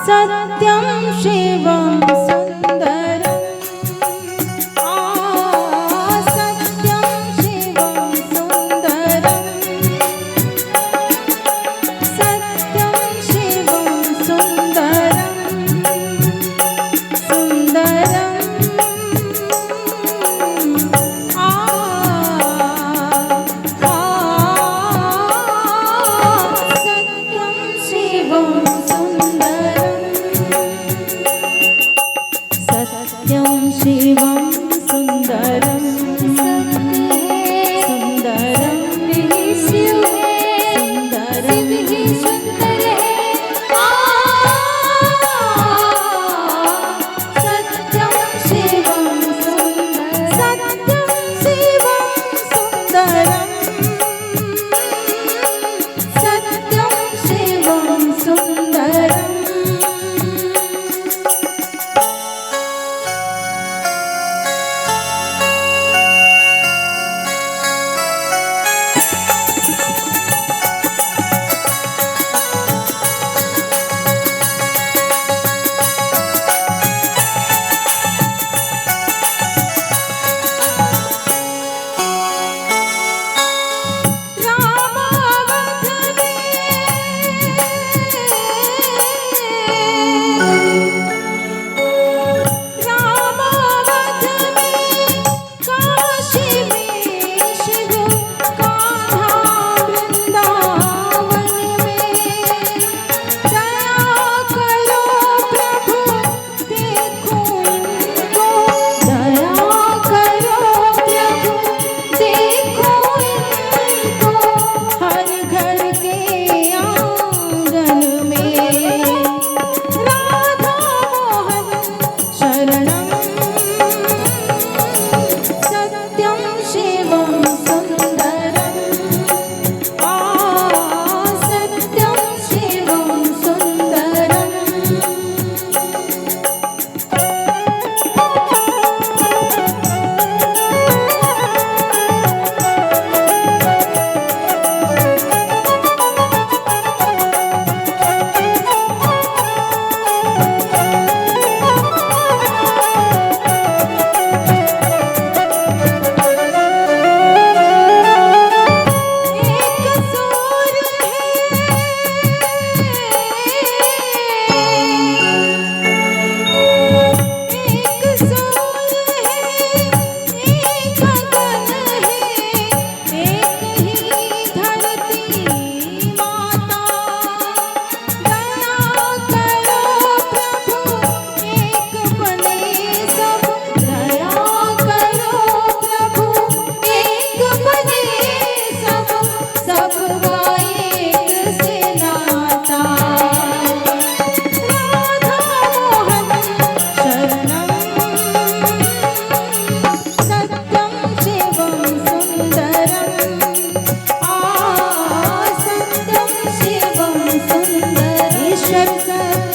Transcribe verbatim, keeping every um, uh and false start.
सत्यं शिवं सुन्दरम्। आ, सत्यं शिवं सुन्दरम्। सत्यं शिवं सुन्दरम्। सुन्दरम्। आ, आ, सत्यं शिवं सुन्दरम्। सत्यं शिवं सुन्दरम्। सत्यं शिवं सुन्दरम्। आ, सत्यं शिवं सुन्दरम्। सत्यं शिवं सुन्दरम्। सत्यं शिवं सुन्दरम्। देखो इनको, दया करो प्रभु, देखो इनको, हर घर के आंगन में राधा मोहन शरणं सत्यं शिवं सुन्दरम्। आ, सत्यं शिवं सुन्दरम्। एक सुर है, एक सुर है, एक गगन है, एक ही धरती माता। दया करो प्रभु, एक बने सब। दया करो प्रभु, एक बने सब। सबका एक से नाता। राधा मोहन शरणं सत्यं शिवं सुन्दरम्। आ, सत्यं शिवं सुन्दरम्। ईश्वर सत्य